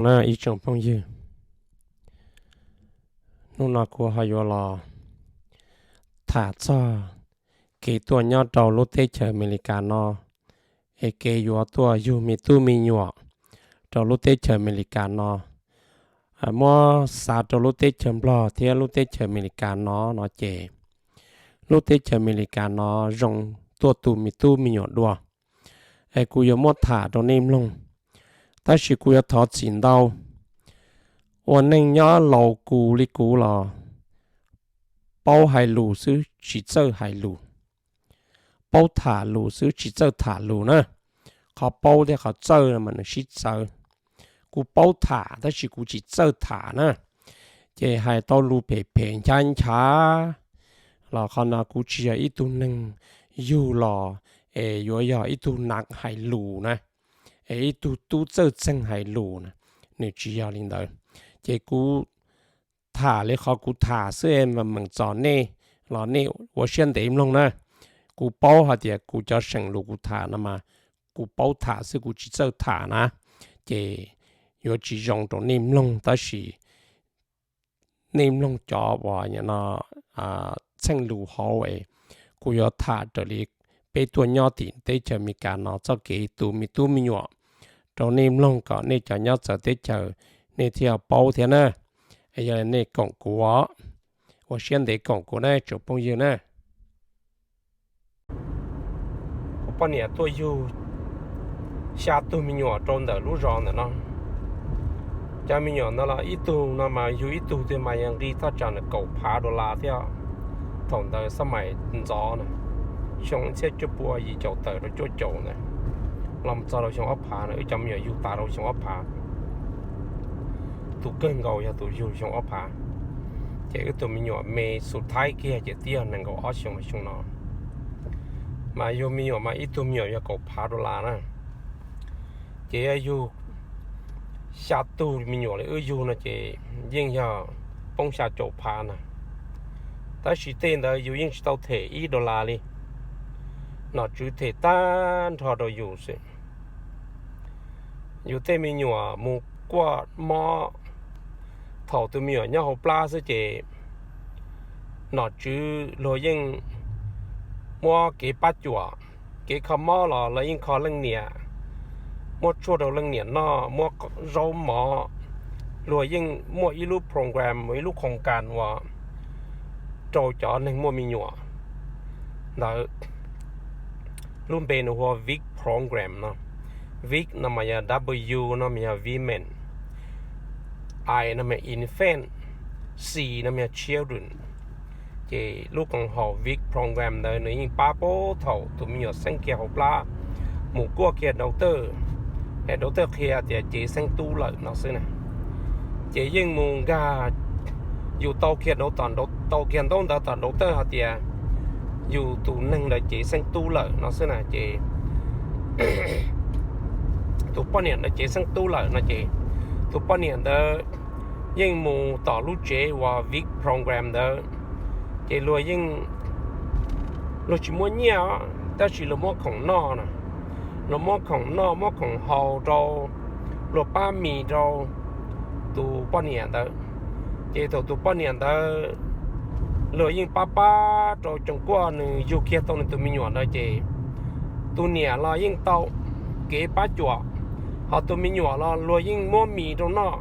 Ib tsoom phooj ywg, hnub no kuv ho yuav los tham txog kev tuaj nyob rau lub teb chaws Amelikas no, es kev yuav tuaj yug me tub me nyuam rau lub teb chaws Amelikas no. Muab xav rau lub teb chaws Nplog thiab lub teb chaws Amelikas no no ces lub teb chaws Amelikas no zoo tuaj tu me tub me nyuam dua. Es kuv yuav muab tham rau nej mloog, tab sis kuv yuav thov txim ntau. Ua neej nyob laus kuv li kuv los paub hais lus xwb tsis txawj hais lus, paub tham lus xwb tsis txawj tham lus na. Qhov paub thiab qhov txawj no mas nws sib txawv. Kuv paub tham tab sis kuv tsis txawj tham na, ces hais tau lus phem phem nchav nchav los qhov no kuv tsis yog ib tug neeg yug los es yuav yog ib tug nam hais lus na, es ib tug tub txawj txeeg hais lus na, nws tsis yog li ntawd. Ces kuv tham li qhov kuv tham xwb es meem txom nej los nej ua siab ntev mloog na. Kuv paub hais tias kuv cov seem lus kuv tham no mas kuv paub tham xwb kuv tsis txawj tham na, ces yuav tsis zoo rau nej mloog, tab sis nej mloog cov uas txheej lus hauv es kuv yuav tham raws li peb tuaj nyob tim teb chaws Amelikas no txoj kev tu me tub me nyuam rau nej mloog kom nej cov nyob txawv teb chaws nej thiaj paub thiab na. Yog nej koom kuv, ua siab ntev koom kuv na tsoom phooj ywg na. Kuv poj niam tuaj yug xya tug me nyuam rau ntawm lub zos ntawm no. Cov me nyuam ntawd los ib tug no mas yug ib tug twg mas yog nqi thaj tsam kaum phav dollar thiab. Thaum ntawd xab mais ntxov na, xyoo txhiab cuaj pua yim caum tawm rau cuaj caum ntawd, los txog rau xyoo ob phav na, wb cov me nyuam yug tas rau xyoo ob phav. Tus kawg nkaus yog tus yug xyoo ob phav, ces wb tus me nyuam me xus thaib kiag ces twb yog nees nkaum ob xyoo xyoo no. Mas yug me nyuam mas ib tug me nyuam yog kaum phav dollar na. Ces yog yug xya tug me nyuam li wb yug no ces yeej yog poob xya caum phav na. Tab sis tej ntawd yus yeej tsis tau them ib dollar li, nom tswv them tag nrho rau yus xwb. Yus tej me nyuam mus kuaj mob, thaum tus me nyuam nyob hauv plab xwb ces nom tswv luag yeej muab kev pab cuam, kev kho mob los lawv yeej kho leej niam, muab tshuaj rau leej niam noj, muab zaub mov, luag yeej muaj ib lub program, ib lub khoos kas uas rau cov neeg muaj me nyuam ntawd. Lub npe nws hu ua vic program no. Vic no mas yog W no mas yog women, I no mas infant, C no mas yog children. Ces lub koom haum vic program ntawd nws yeej pab puag thaum tus me nyuam xeeb kiag hauv plab, mus kuaj kiag doctor, es doctor qhia tias cev xeeb tub lawm no xwb na. Ces yeej mus nkag, yus tau kiag, tau kiag ntaub ntawv tom doctor hais tias yus tus neeg ntawd cev xeeb tub lawm no xwb na. Ces tus poj niam ntawd cev xeeb tub lawm no ces tus poj niam ntawd yeej mus tom lub tsev uas vic program ntawd, ces luag yeej, luag tsis muab nyiaj, tab sis luag muab khoom noj na. Luag muab khoom noj muab khoom haus rau, luag pab mis rau tus poj niam ntawd. Ces thaum tus poj niam ntawd, luag yeej pab pab rau coos kuaj nws yug kiag tau nws tus me nyuam ntawd ces tus niam los yeej tau kev pab cuam, ho tus me nyuam los luag yeej muab mis rau noj.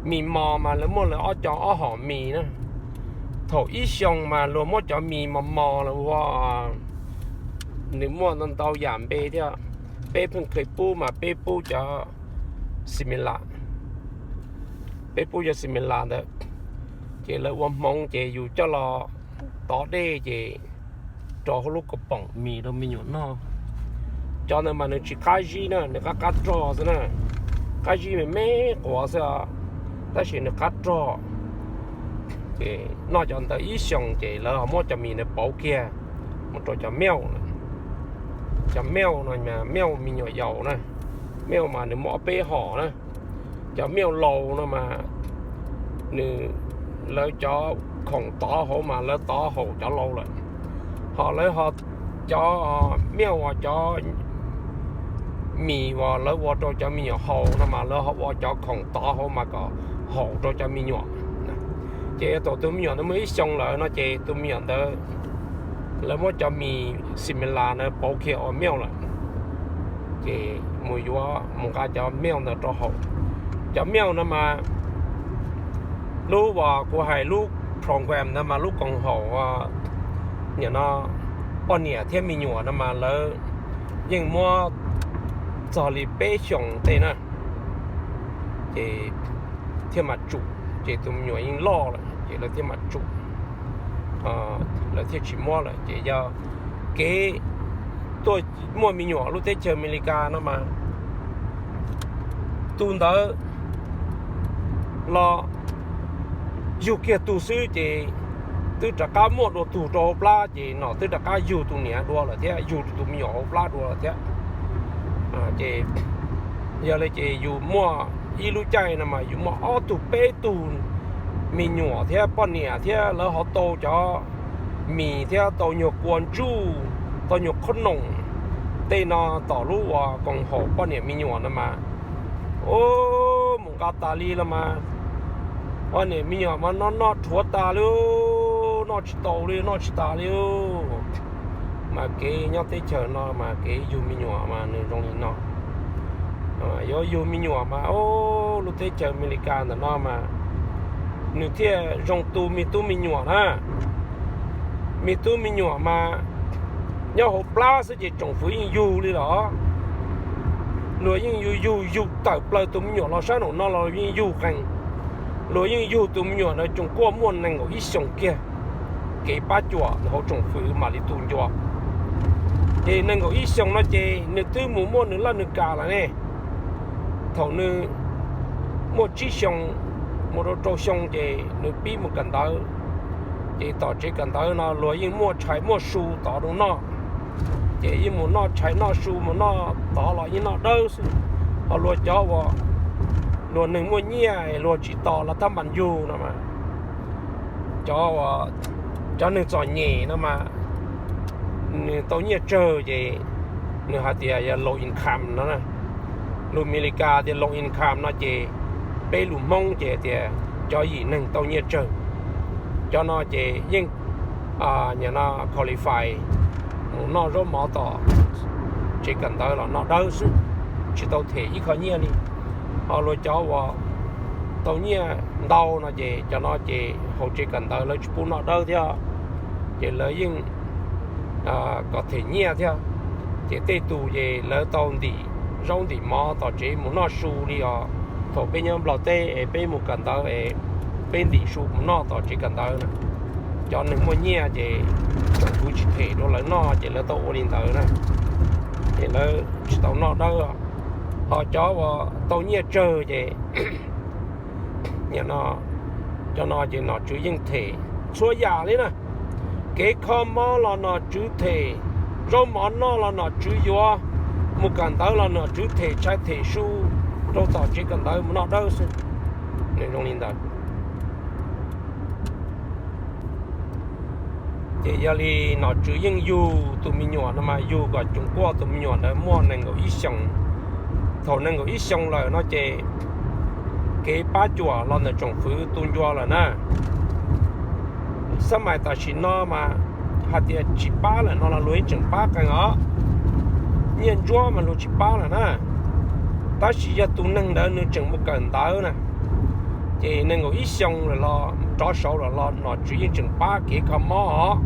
Mis mos mas lawv muaj lawv ob co ob hom mis na. Thaum ib xyoo mas luag muab cov mis mos mos los ua, nws muaj ntau ntau yam npe thiab. Peb pheej kheev pub mas peb pub cov xi me las, peb pub cov xi me las ntawd, ces lawv ua hmoov ces yus coj los tov dej ces rau hauv lub kaus poom mis rau me nyuam noj. Cov ntawd mas nws tsis qab zib na, nws qab qab rog xwb na, qab zib me me quav xwb, tab sis nws qab rog. Ces noj cov ntawd ib xyoos ces lawv ho muab cov mis ntawd pauv kiag mus rau cov milk, cov milk no, milk me nyuam yaus na, milk mas nws muaj ob peb hom na. Cov milk laus no mas nws, lawv cov khoom tov hauv mas lawv tov haum cov laus lawm, ho lawv ho, cov milk uas cov mis uas lawv ua rau cov me nyuam haus no mas lawv ho ua cov khoom tov hauv mas kom haum rau cov me nyuam. Ces thaum tus me nyuam ntawd muaj ib xyoos lawm no ces tus me nyuam ntawd lawv muab cov mis similac na pauv kiag ua milk lawm, ces mus yuav mus nqa cov milk ntawd rau haus. Cov milk no mas lub uas kuv hais lub program ntawd mas lub koom haum nim no poj niam thiab me nyuam no mas lawv yeej muab txog li peb xyoos tej na, ces thiaj mam tsum, ces tus me nyuam yeej loj lawm ces lawv thiaj mam tsum, lawv thiaj tsis muab lawm. Ces yog kev tuaj muaj me nyuam lub teb chaws Amelikas no mas tus ntawd los yug kiag tus xwb ces twb rov qab muaj dua tus rau hauv plab, ces no twb rov qab yug tus niam dua lawm thiab yug tus me nyuam hauv plab dua lawm thiab. Ces yog li ces yus muaj ib lub caij no mas yus muaj ob tug peb tug me nyuam thiab poj niam thiab lawv ho tau cov mis thiab tau nyuag kua ntsuj, tau nyuag qhob noom tej no tom lub uas koom haum poj niam me nyuam no mas, o, mus nqa tas li los mas poj niam me nyuam mas noj noj rhuav tas li, noj tsis tau li, noj tsis tas li. Mas kev nyob teb chaws no mas kev yug me nyuam mas nws zoo li no. Yuav yug me nyuam mas lub teb chaws Amelikas ntawm no mas nws thiaj zoo tu me tub me nyuam na. Me tub me nyuam mas nyob hauv plab xwb ces tsoom fwv yeej yug li los. Luag yeej yug yug yug tawm plaws tus me nyuam los sab nraum no los yeej yug qees. Luag yeej yug tus me nyuam ntawd tsoom kuaj muaj nees nkaum ib xyoos kiag, kev pab cuam hauv tsoom fwv mam li tu ncua. Ces nees nkaum ib xyoos no ces nws twb mus muaj nws laj nws kam lawm ne. Thaum nws muaj tsib xyoo mus rau rau xyoo ces nws pib mus kawm ntawv. Ces tom tsev kawm ntawv no luag yeej muaj tshais muaj su tov rau noj, ces yeej mus noj tshais noj su mus noj tov los yeej noj dawb xwb. Ho luag cov uas luag neeg muaj nyiaj luag tsis tos los thab npas yug no mas, cov, cov neeg txom nyem no mas nws tau nyiaj tsawg ces nws hais tias yog low income no. Lus Amelikas tias low income no ces peb lus Hmoob ces tias cov yim neeg tau nyiaj tsawg. Cov no ces yeej nim no qualify mus noj zaub mov tom tsev kawm ntawv los noj dawb xwb, tsis tau them ib qho nyiaj li. Ho luag cov uas tau nyiaj ntau no ces cov no ces hauv tsev kawm ntawv lawv tsis pub noj dawb thiab, ces lawv yeej kom them nyiaj thiab. Ces tej tus ces lawv tau ntim zaub ntim mov tom tsev mus noj su li os. Thaum peb nyob Nplog teb es peb mus kawm ntawv es peb ntim su mus noj tom tsev kawm ntawv na. Cov neeg muaj nyiaj ces tsoom fwv tsis them rau lawv noj ces lawv tau ua li ntawd na, ces lawv tsis tau noj dawb. Ho cov uas tau nyiaj tsawg ces cov no ces nom tswv yeej them txhua yam li na. Kev kho mob los nom tswv them, zaub mov noj los nom tswv yuav, mus kawm ntawv los nom tswv them tshais them su rau tom tsev kawm ntawv mus noj dawb xwb. Nws zoo li ntawd. Ces yog li nom tswv yeej yug tus me nyuam no mas yug kom tsoom kuaj tus me nyuam ntawd muaj nees nkaum ib xyoos. Thaum nees nkaum ib xyoos lawm no ces kev pab cuam los ntawm tsoom fwv tu ncua lawm na. Xab mais tam sim no mas hais tias tsis pab lawm no los luag yeej tseem pab qees os. Nyiaj ntsuab mas luag tsis pab lawm na, tab sis yog tus neeg ntawd nws tseem mus kawm ntawv na, ces nees nkaum ib xyoos lawm los rov saud lawm los nom tswv yeej tseem pab kev kho mob os.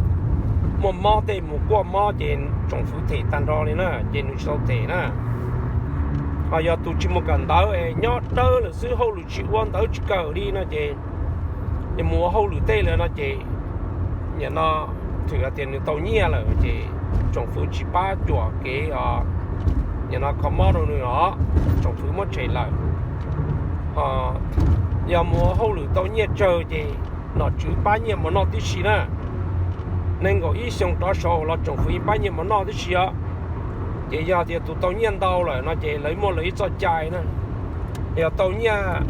Muaj mob tej mus kuaj mob ces tsoom fwv them tag nrho li na, ces nws tsis tau them na. Ho yog tus tsis mus kawm ntawv es nyob dawb lawm xwb hauj lwm tsis ua ntawv tsis kawm li no ces mus ua hauj lwm tej lawm no ces nim no thwm hais tias nws tau nyiaj lawm ces tsoom fwv tsis pab cuam kev nim no kho mob rau nws os, tsoom fwv muab tshem lawm. Yog mus ua hauj lwm tau nyiaj tsawg ces nom tswv pab nyiaj mov noj tib si na. Nees nkaum ib xyoos rov saud los tsoom fwv yeej pab nyiaj mov noj tib si os. Ces yog tias tus tau nyiaj ntau lawm no ces lawv muaj lawv ib txoj cai na. Yog tau nyiaj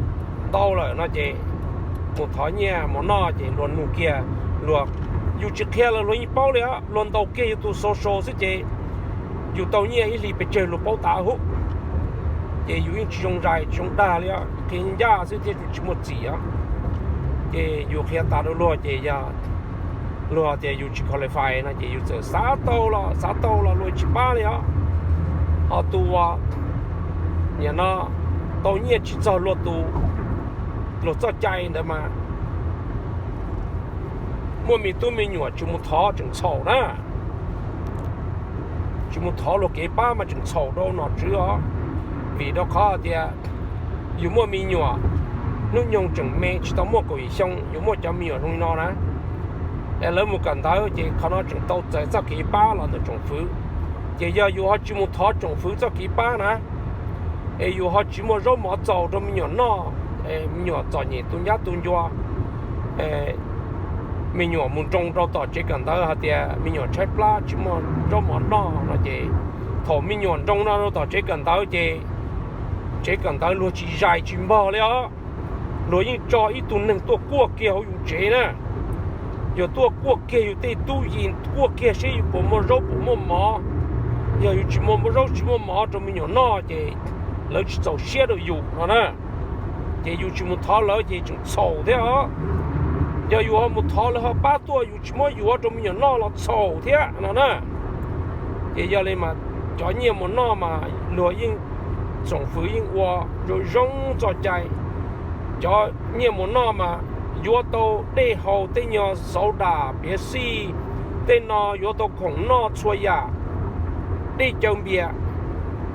ntau lawm no ces mus thov nyiaj mov noj ces luag nug kiag, luag, yus tsis qhia los luag yeej paub li os, luag ntaus kiag yus tus social xwb ces yus tau nyiaj ib hlis pes tsawg luag paub tas hub. ces yus yeej tsis zoo zais tsis zoo dag li os, qhia ncaj xwb thiab tsis muaj txim os. Ces yus qhia tas rau luag ces yog luag tias yus tsis qualify no ces yus txawm xav tau los xav tau los luag tsis pab li os. Ho tus uas nim no tau nyiaj tsis txog luag tus, luag txoj cai ntawd mas muaj me tub me nyuam tsis mus thov tseem txhaum na. Tsis mus thov luag kev pab mas tseem txhaum rau nom tswv os. Vim rau qhov tias yus muaj me nyuam, hnub nyoog tseem me tsis tau muaj kaum yim xyoo yus muaj cov me nyuam zoo li no na, es lawv mus kawm ntawv ces qhov no tseem tau txais txoj kev pab los ntawm tsoom fwv. Ces yog yus ho tsis mus thov tsoom fwv txoj kev pab na, es yus ho tsis muaj zaub mov txaus rau me nyuam noj, me nyuam txom nyem tu ncab tu ncua, me nyuam mus nroo rau tom tsev kawm ntawv hais tias me nyuam tshaib plab tsis muaj zaub mov noj no ces thaum me nyuam nroo no rau tom tsev kawm ntawv ces tsev kawm ntawv luag tsis zais tsis npog li os. Luag yeej tso ib tug neeg tuaj kuaj kiag hauv yus tsev na. Yog tuaj kuaj kiag yus tej tub yim, kuaj kiag seb yus puas muaj zaub puas muaj mov. Yog yus tsis muaj zaub tsis muaj mov rau me nyuam noj ces lawv tsis txaus siab rau yus no na. Ces yus tsis mus thov lawv ces tseem txhaum thiab os. Yog yus ho mus thov lawv ho pab tuaj, yus tsis muab yuav rau me nyuam noj los txhaum thiab no na. Ces yog li mas cov nyiaj mus noj mas luag yeej, tsoom fwv yeej ua zoo zoo txoj cai. Cov nyiaj mus noj mas yuav tau dej haus, tej nyuag xauv dam piav xij, tej no yuav tau khoom noj txhua yam, dej cawv npias,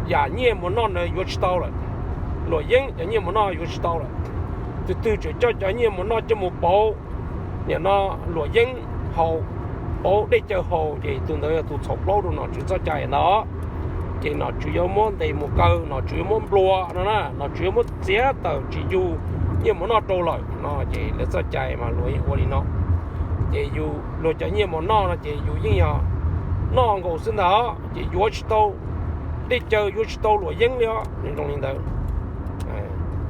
yam nyiaj mus noj ntawd yuav tsis tau lawm. Luam yeeb cov nyiaj mus noj yuav tsis tau lawm. Tus twg tseem coj cov nyiaj mus noj coj mus pauv, nim no luam yeeb haus, pauv dej cawv haus ces tus ntawd yog tus txhaum plaub rau nom tswv txoj cai ntawd. Ces nom tswv yuav muab ntes mus kaw, nom tswv yuav muab nplua no na, nom tswv yuav muab txiav tawm tsis yug nyiaj mus noj rau lawm no. Ces lawv txoj cai mas luag yeej ua li no. Ces yus luag cov nyiaj mus noj no ces yus yeej yog noj nkaus xwb ntag, ces yuav tsis tau dej cawv, yuav tsis tau luam yeeb li os. Nws zoo li ntawd.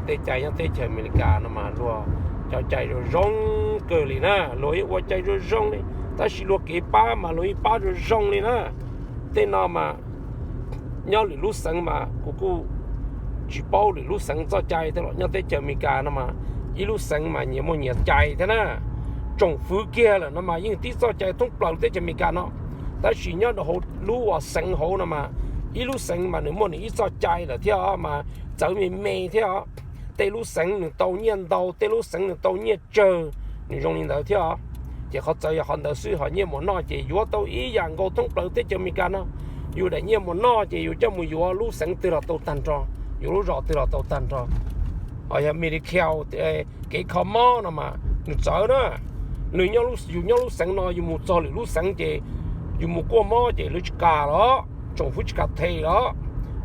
Tej cai nyob teb chaws Amelikas no mas luag cov cai zoo zoo kawg li na, luag yeej ua cai zoo zoo li, tab sis luag kev pab mas luag yeej pab zoo zoo li na. Tej no mas nyob lwm lub xeev mas kuv kuj tsis paub lwm lub xeev txoj cai thiab los nyob teb chaws Amelikas no mas ib lub xeev mas nyias muaj nyias cai thiab na. Tsoom fwv kiag lawm no mas yeej tib txoj cai thoob plaws teb chaws Amelikas no, tab sis nyob rau hauv lub uas xeev hauv no mas ib lub xeev mas nws muaj nws ib txoj cai lawm thiab os, mas txawv me me thiab os. Tej lub xeev nws tau nyiaj ntau, tej lub xeev nws tau nyiaj tsawg, nws zoo li ntawd thiab os. Ces qhov txawv yog qhov ntawd xwb, ho nyiaj mus noj ces yuav tau ib yam nkaus thoob plaws teb chaws Amelikas no. Yus daim nyiaj mus noj ces yus coj mus yuav lub xeev twg los tau tag nrho, yuav lub zos twg los tau tag nrho. Ho yog Medi-Cal, kev kho mob no mas nws txawv na. Nws, yus nyob lub xeev no yus mus txog lwm lub xeev ces yus mus kuaj mob ces lawv tsis kam los, tsoom fwv tsis kam them los,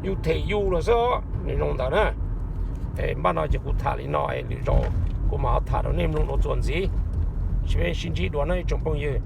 yus them yus los xwb, nws zoo ntawd na. Npaj no ces kuv tham li no, lwm zaus kuv mam tham rau nej mloog dua txuas ntxiv. Sib ntsib dua na ib tsoom phooj ywg.